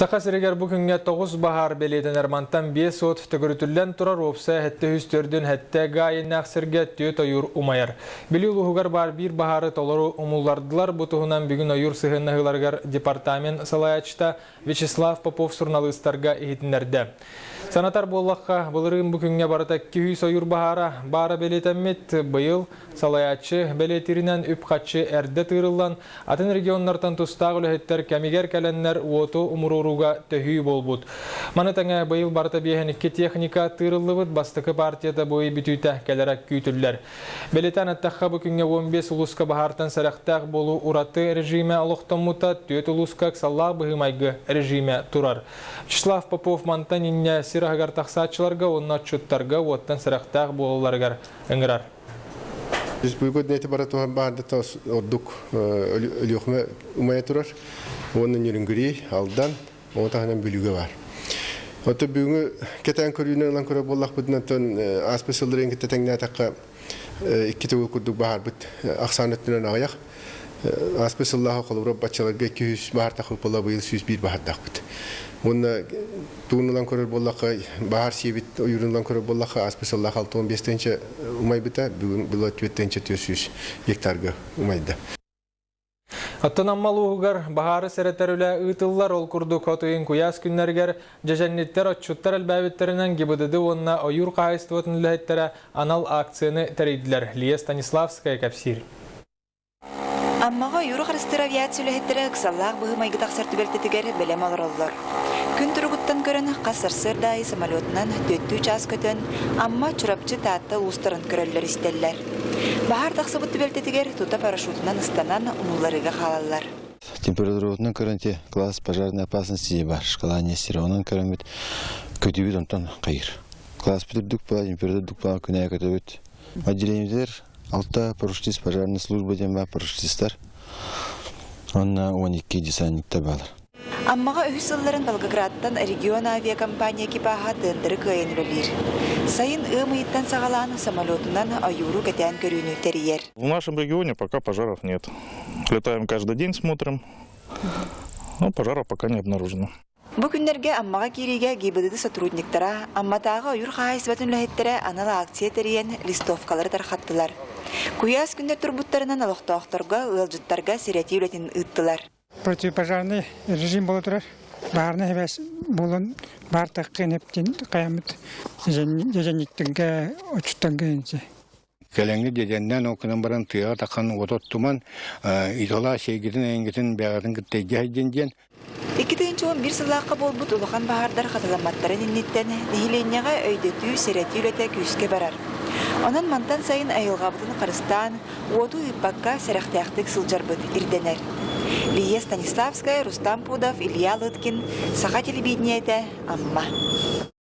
Саха сиригэр бу күҥҥэ 9 баһаар бэлиэтэнэр. Мантан 5 от төгүрүтүллэн турар уопсай 747 га иэннээх сиргэ түөрт ойуур умайар. Бүлүү улууһугар баар биир баһаары толору умуллардылар. Бу туһунан бүгүн ойуур сыһыаннаһыыларыгар департамент салайааччыта Вячеслав Попов суруналыыстарга иһитиннэрдэ. Санатар буоллахха, былырыын бу күҥҥэ барыта 200 ойуур баһаара баара бэлиэтэммит. Быйыл салайааччы бэлиэтииринэн үп-харчы эрдэ тыырыллан, атын регионнартан тустаах үлэһиттэр кэмигэр кэлэннэр уоту умуруорууга төһүү буолбут. Маны тэҥэ быйыл барыта 52 техника тыырыллыбыт, бастакы партията бу ый бүтүүтэ кэлэрэ күүтүллэр. Бэлиэтээн эттэххэ, бу күҥҥэ 15 улууска баһаартан сэрэхтээх буолуу ураты режимэ олохтоммута, түөрт улууска ыксаллаах быһыы-майгы режимэ турар. Вячеслав Попов мантан инньэ сир аһыгар тахсааччыларга уонна отчуттарга уоттан сэрэхтээх буолалларыгар ыҥырар. Республика днэти бара туһан баардата ордук Өлүөхүмэ умайа турар уонна Ньүрүҥгүрий, Алдан, ону таһынан Бүлүүгэ баар. Ото бүгүҥҥү кэтээн көрүүнү ылан көрөр буоллахпытына, оттон ааспыт сылларын кытта тэҥнээтэххэ икки төгүл курдук баһаарбыт ахсаан өттүнэн аҕыйах. Ааспыт сыллааҕы холобура баччаларга 200 баһаар тахсыбыт быйыл 101 баһаардаахпыт. Уонна тугун ылан көрөр буоллахха, баһаар сиэбит ойуурун ылан көрөр буоллахха, ааспыт сыллаах 65 тыһыынча умайбыта, бүгүн была 4 тыһыынча 400 гектарга умайда. Оттон Амма улууһугар баһаары сэрэтэр үлэ ыытыллар. Ол курдук от ыйын куйаас күннэригэр дьэдьэнниттэр, отчуттар элбээбиттэринэн ГИБДД уонна ойуур хаһаайыстыбатын үлэһиттэрэ анал акцияны тэрийдилэр. Лия Станиславская кэпсиир. Аммаҕа ойууру харыстыыр авиация үлэһиттэрэ ыксаллаах быһыы-майгы тахсар түбэлтэтигэр бэлэм олороллор. Күн туругуттан көрөн, хас сарсыарда аайы самолетунан түөртүү чаас көтөн, Амма, Чурапчы, Таатта улуустарын көрөллөр-истэллэр. Баһаар тахсыбыт түбэлтэтигэр тута парашютунан ыстанан умулларыыга хаалаллар. Температурабытынан көрөн те класс пожарной опасности бар шкала нестере онон көрөммүт көтүүбүт онтон хайыр. Класс үрдүк була, температура үрдүк була күнэ көтөбүт. Отделениебитигэр алта парашютист пожарной служба диэн бар парашютистар. Онно 12 десантниктар баалар. Аммаҕа үһүс сылларын Волгоградтан регион авиакомпания экипаһа тендеры кыайан үлэлиир. Сайын ыам ыйыттан саҕалаан самолетунан ойууру кэтээн көрүүнү тэрийэр. В нашем регионе пока пожаров нет. Летаем каждый день, смотрим. Но пожаров пока не обнаружено. Бу күннэргэ Аммаҕа киириигэ ГИБДД сотрудниктара, Амматааҕы ойуур хаһаайыстыбатын үлэһиттэрэ анал акция тэрийэн листовкалары тархаттылар. Куйаас күннэр турбуттарынан олохтоохторго, ыалдьыттарга сэрэтии үлэтин ыыттылар. Противопожарный режим буола турар. Баһаарынай эбээс буолан баар таххын эптин хайаммыт дьэдьэнниктэргэ отчуттарга инчи. Кэлэҥҥи дьэдьэннээн ол гынан баран тыаҕа таххан уот оттуман итала сиэгитин эйингитин бэҕэтин кытта илдьэ сылдьын диэн. 2011 сыллаахха буолбут улахан баһаардар хатыламматтарын инниттэн нэһилиэнньэҕэ өйдөтүү, сэрэтии үлэтэ күүскэ барар. Онон мантан сайын айылҕабытын харыстаан, уоту ыыппакка сэрэхтээхтик сылдьарбыт ирдэнэр. Лия Станиславская, Рустам Пудов, Илья Лыткин, Саха телевидениетэ, Амма.